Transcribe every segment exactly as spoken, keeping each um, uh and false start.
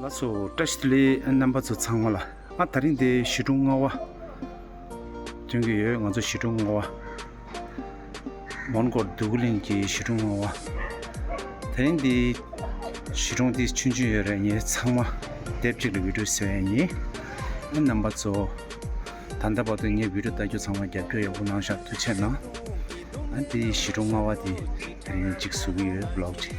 ལགས་སོ། བཀྲ་ཤིས་བདེ་ལེགས་རྣམ་པ་ཚོ་ཚང་མ་ལ། ཨ་དེ་རིང་འདི་གཞིས་གྲོང་ལྔ་པ་ཐོན་གྱི་ཡོད། ང་ཚོ་གཞིས་གྲོང་ལྔ་པ། མོན་གྷོ་འདོད་རྒུ་གླིང་གི་གཞིས་གྲོང་ལྔ་པ། དེ་རིང་འདི་གཞིས་གྲོང་འདི་ཆུང་ཆུང་ཡོད་རེད། ངས་ཚང་མ་དེབ་གཅིག་ལ་བི་ཌིའོ་བཟོ་ཡ་ཡིན། ཨ་རྣམ་པ་ཚོ་ད་ལྟ་བར་དུ་ངའི་བི་ཌིའོ་ལྟ་རྒྱུ་ཚང་མ་རྒྱབ་སྐྱོར་ཡག་པོ་གནང་ཤག་ཐུགས་རྗེ་གནང་། ཨ་འདི་གཞིས་གྲོང་ལྔ་པ་འདི་དེ་རིང་གཅིག་བཟོ་གི་ཡོད། བི་ལོག་གཅིག་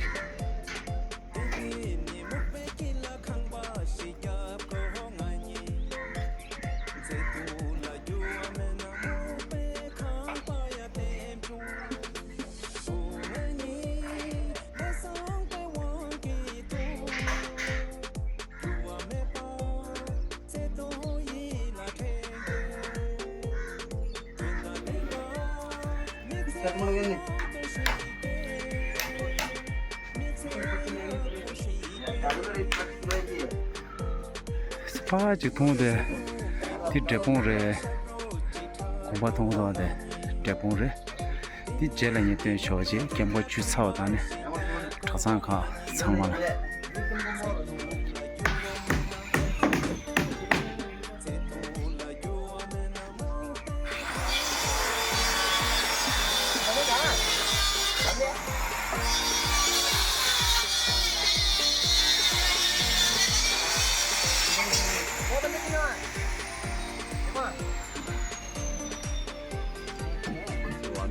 ཕ་ཅིག་མཐོང་དེ། དེ་འབྲས་སྤུངས་རེད། དགོན་པ་མཐོང་དང་དེ་འབྲས་སྤུངས་རེད། དེ་རྗེས་ལ་ངས་སྟོན་ཆོག་ཅེས་སྐྱེམས་སྐོར་བཅུ་ཚར་བ་དང་ནི་གྲྭ་ཚང་ཁག་ཚང་མ་ལ།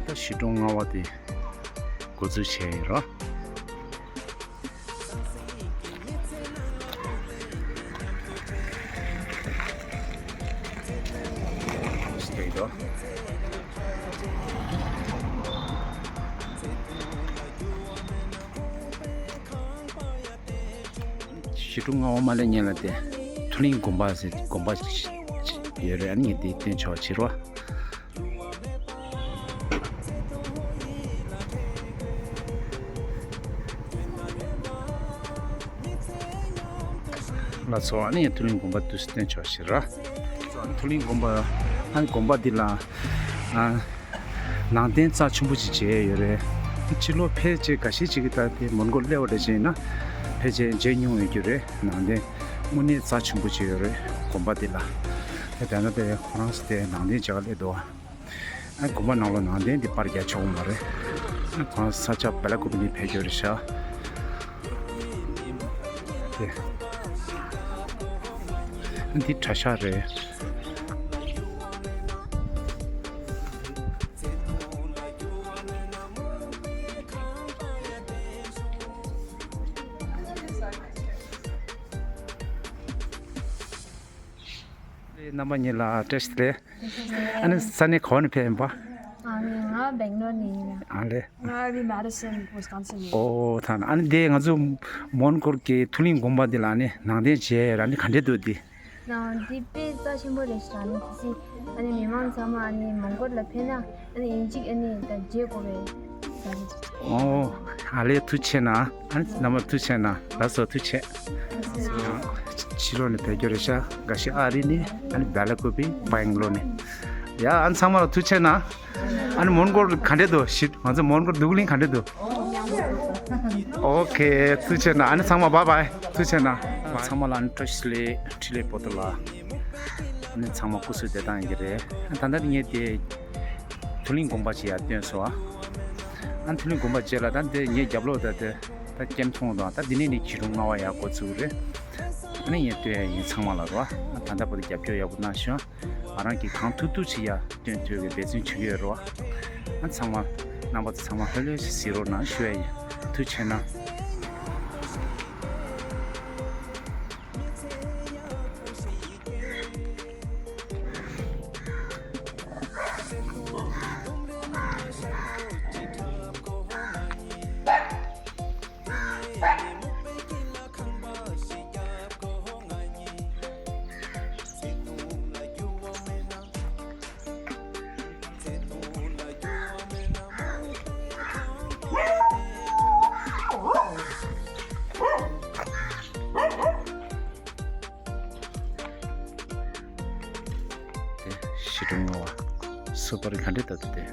ད་གཞིས་གྲོང་ལྔ་པ་དེ་འགོ་འཛུགས་བྱས་ཡིན་རོ། གཞིས་གྲོང་ལྔ་པ་མ་སླེབས་སྔོན་ལ་དེ་མཐོ་གླིང་དགོན་པ་ཟེར་དགོན་པ་ཡོད་རེད། ཨ་ནི་ངས་དེ་སྟོན་ཆོག་ཕྱིར་བ། ལགས་སོ། ཨ་ནི་མཐོ་གླིང་དགོན་པ་དུས་སུ་བསྟན་ཆོག་ཕྱིར་ར། མཐོ་གླིང་དགོན་པ། ཨ་ནི་དགོན་པ་འདི་ལ་ཨ་ནང་རྟེན་རྩ་ཆེན་པོ་ཅིག་མཇལ་ཡོད་རེད། ཕྱི་ལོགས་ཕལ་ཆེར་འགའ་ཤས་ཅིག་གིས་ད་དེ་མོན་གྷོ་སླེབས་པ་འདྲ་ཅིག་ཡིན་ན་ཕལ་ཆེར་མཇལ་མྱོང་ཡོད་རྒྱུ་རེད། ནང་རྟེན་དངོས་གནས་རྩ་ཆེན་པོ་ཅིག་ཡོད་རེད་དགོན་པ་འདི་ལ། དེ་ད་ནི་དེ་ཁོ་རང་ཚོ་དེ་ནང་རྟེན་མཇལ་ག་སླེབས་འདུག་ཨ་དགོན་པ་ནང་ལོགས་ནང་རྟེན་འདི་པར་རྒྱག་ཆོག་གི་མ་རེད། ཨ་ཁོང་ས་ཆ་བེ་ལ་ཀུ་པི་ནས་ཕེབས་རྒྱུ་རེད་ཤག་དེ་འདི་གྲྭ་ཤག་རེད། རྣམ་པ་གཉིས་ལ་བཀྲ་ཤིས་བདེ་ལེགས། ཨ་ནི་ས་གནས་ག་བ་ནས་ཕེབས་ཡིན་པ། ཨ་ནི་ང་སྦེང་ལོར་ནས་ཡིན། ཨ་ལེ། ང་ནི་མེ་ཌི་སོན་ཝི་སི་ཀོན་སིན་ནས་ཡིན། ཨོ་ཐང་། ཨ་ནི་དེ་ང་ཚོ་མོན་གྷོ་གི་མཐོ་གླིང་དགོན་པ་འདི་ལ་ནི་ནང་རྟེན་མཇལ་ཡ་ཨ་ནི་ག་འདྲས་འདུག་འདི། ནང་འདི་དཔེ་རྩ་ཆེན་པོ་རེད་ཤག་ཨ་ནི་དེ་སྲིད་ཨ་ནི་མི་མང་ཚང་མ་ཨ་ནི་མོན་གྷོ་ལ་ཕེབས་ན་ཨ་ནི་ཡིན་གཅིག་ཨ་ནི་ད་མཇལ་དགོས་པའི་ཨོ། ཨ་ལེ་ཐུགས་རྗེ་ཆེ་གནང་། ཨ་ནི་རྣམ་པ་ཐུགས་རྗེ་ཆེ་གནང་། ལགས་སོ་ཐུགས་རྗེ་ཆེ། ཕྱི་ལོགས་ནས་ཕེབས་རྒྱུ་རེད་ཤག་འགའ་ཤས་ཨ་རི་ནས། ཨ་ནི་བེ་ལ་ཀུ་པི་སྦེང་ལོར་ནས། ཡ་ཨ་ནི་ཚང་མ་ལ་ཐུགས་རྗེ་ཆེ་གནང་། ཨ་ནི་མོན་གྷོ་ག་འདྲས་འདུག་ཞིབ་ང་ཚོ་མོན་གྷོ་འདོད་རྒུ་གླིང་ག་འདྲས་འདུག་ཨོ་ཁེ་ཐུགས་རྗེ་ཆེ་གནང་། ཨ་ནི་ཚང་མ་བཱའི་བཱའི། ཐུགས་རྗེ་ཆེ་གནང་། ཚང་མ་ལ་ཨ་ནི་བཀྲ་ཤིས་བདེ་ལེགས། འཕྲིན་ལས་པོ་ཏོ་ལ། ཨ་ནི་ཚང་མ་སྐུ་གཟུགས་བདེ་ཐང་ཡིན་གྱི་རེད། ད་ལྟ་ངས་དེ་མཐོ་གླིང་དགོན་པ་ཅིག་ཡར་བཏོན་སོང་ཨ། ཨ་མཐོ་གླིང་དགོན་པ་རྗེས་ལ་ད་འདི་ངའི་རྒྱབ་ལོགས་ད་དེ་ད་ཀེམ་མཐོང་དང་། ད་འདི་ནས་ནི་གཞིས་གྲོང་ལྔ་པ་ཡར་འགོ་ཚུགས་རེད། ཨ་ནི་ངས་སྟོན་ཡ་ཡིན་ཚང་མ་ལ་རོ། ཨ་ད་ལྟ་བར་དུ་རྒྱབ་སྐྱོར་ཡག་པོ་གནང་བྱུང་། ང་རང་གིས་གང་ཐུབ་ཐུབ་ཅིག་ཡར་སྟོན་ཐུབ་པའི་འབད་བརྩོན་བྱེད་ཀྱི་ཡོད་རོ། ཨ་ཚང་མ་རྣམ་པ་ཚོ་ཚང་མ་ལྷོད་ལྷོད་ཅིག་གཟིགས་རོགས་གནང་ཞུ་ཡ་ཡིན། ཐུགས་རྗེ་ཆེ་གནང་། དེ་གཞིས་གྲོང་ལྔ་པ་སུ་པར་ག་འདྲས་ལྟ་འདུག་དེ།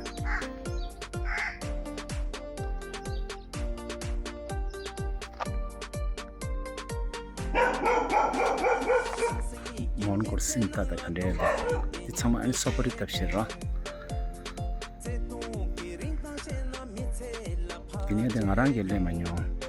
ངོ་སྐོར་སིན་ཏ་དང་ག་འདྲ་ཡོད་པ། འདི་ཚང་མ་ཨ་ནི་སོ་པ་རི་ལྟ་བཤད་ར། དེ་ནས་དེ་ང་རང་གིས་ལས་མ་མྱོང་།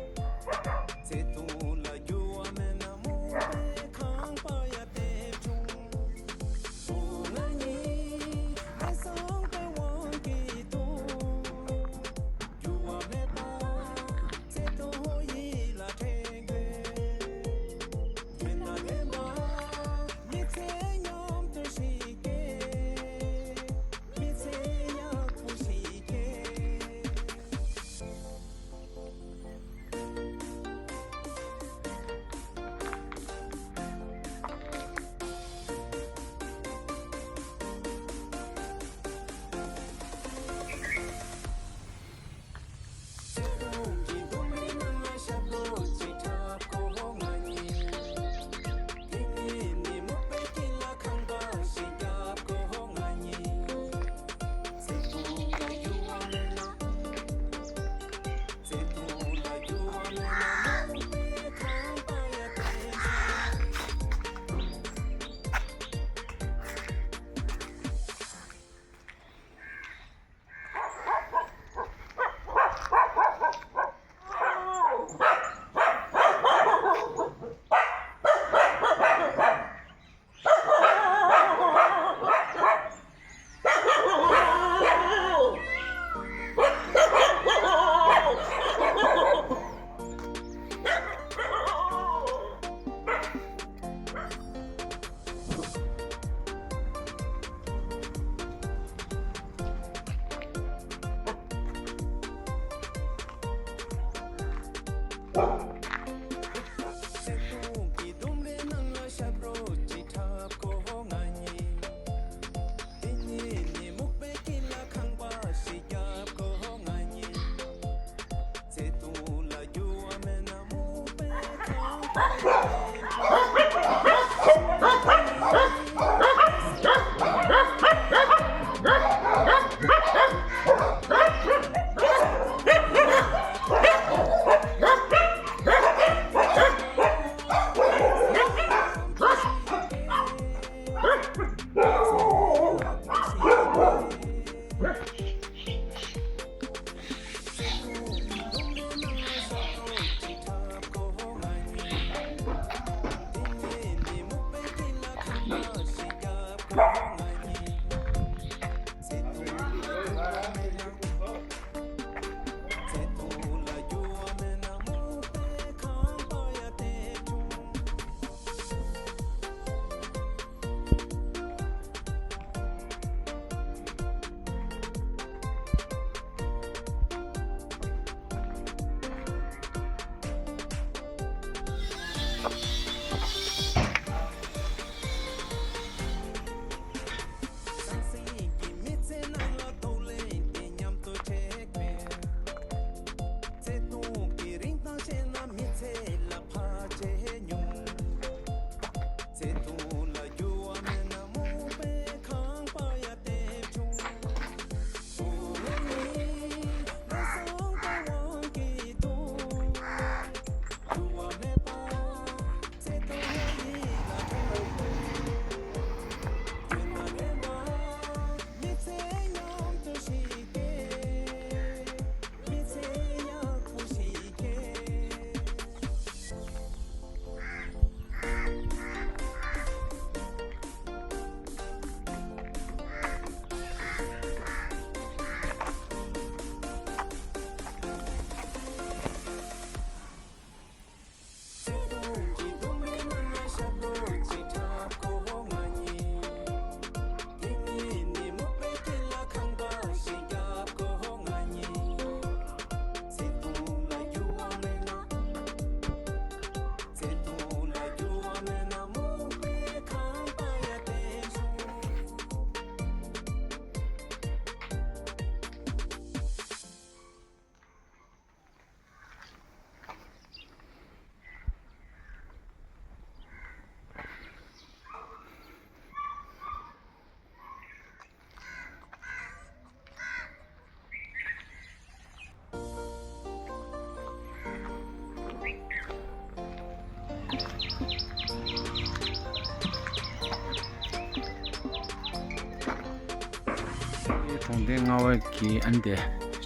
འདི་རྔ་བ་གི་ཨ་ནི་དེ་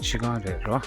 ཕྱི་ཁང་རེད་རོ།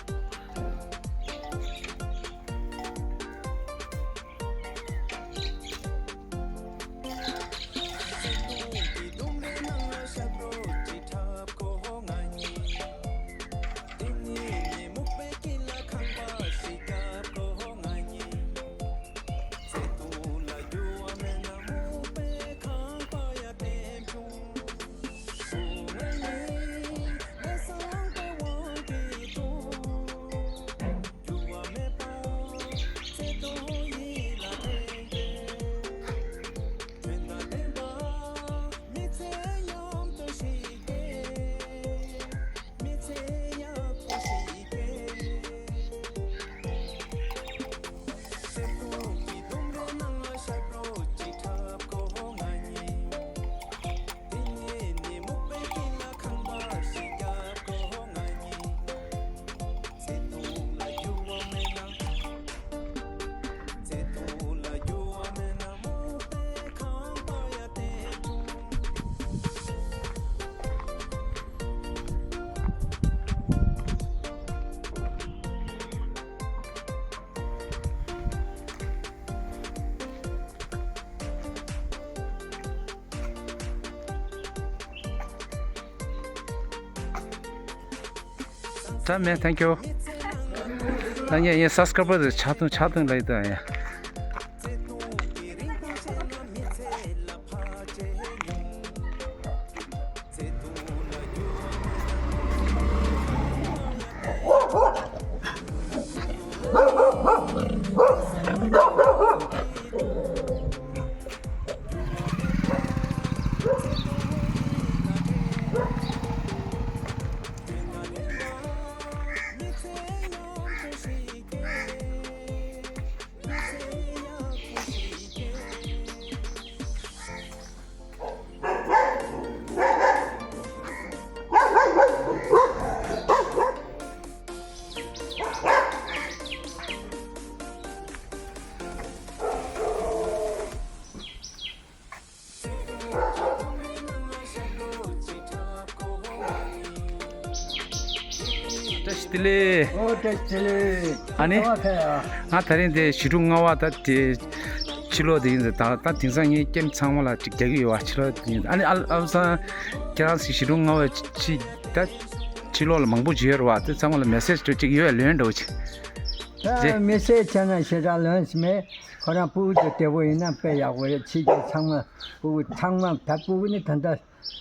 ད་མེད། Thank you། ད་ངས་ངས་སབ་སི་ཀ་རའི་བར་དེ་ཆག་ཐུང་ཆག་ཐུང་ལ་ཡི་ད་ཡ། བཀྲ་ཤིས་བདེ་ལེགས། ཨོ་བཀྲ་ཤིས་བདེ་ལེགས། ཨ་ནི། ཨོ་ཁ་ཡ། ང་ད་རིང་དེ་ཞི་ཀྲུང་རྔ་བ་ད་དེ་ཕྱི་ལོགས་དེ་ཡིན་ཟེར། ད་ད་དེང་སང་ངའི་ཀེམ་ཚང་མ་ལ་ཅིག་རྒྱག་གི་ཡོད་བ། ཕྱི་ལོགས་དེ་ཡིན། ཨ་ནི་ཨ་ཨ་བསང་ཁྱེད་རང་ཞི་ཀྲུང་རྔ་བ་ཕྱི་ད་ཕྱི་ལོགས་ལ་མང་པོ་ཅིག་ཡོད་རེད་བ། དེ་ཚང་མ་ལ་མེ་སེ་ཇི་འགྲོ་ཅིག་ཡོད་ལོན་འགྲོ་ཅིག་ད་མེ་སེ་ཇི་བྱས་ན་ཞེ་དྲག་ལོན་ས་མེད། ཁོ་རང་ཕྲུ་གུ་དེ་བདེ་པོ་ཡིན་ན་དཔེ་ཡག་པོ་རེད། ཕྱི་རྒྱལ་ཚང་མ་ཕྲུ་གུ་ཚང་མ་ད་ཕྲུ་གུ་ནི་ད་ལྟ་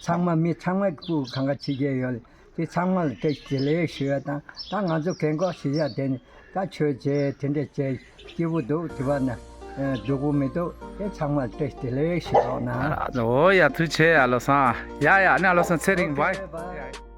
ཚང་མ་མི་ཚང་མ་གི་ཕྲུ་གུ་གང་ག་ཕྱི་རྒྱལ་ཡོད་རེད། དེ་ཚང་མ་ལ་བཀྲ་ཤིས་བདེ་ལེགས་ཞུ་ཡ་དང་། ད་ང་ཚོ་རྒན་གོག་ཞིག་ཡ་དེ་ནི་ད་ཆོས་བྱས་དེ་འདྲ་བྱས་སྐྱིད་པོ་འདུག་དེ་བ་ན་སྡུག་པོ་མི་འདུག་དེ་ཚང་མ་ལ་བཀྲ་ཤིས་བདེ་ལེགས་ཞུ་རོགས་གནང་། ཨོ་ཡ་ཐུགས་རྗེ་ཆེ་ཨ་ལོ་སང་། ཡ་ཡ་ཨ་ནི་ཨ་ལོ་སང་ཚེ་རིང་བའི།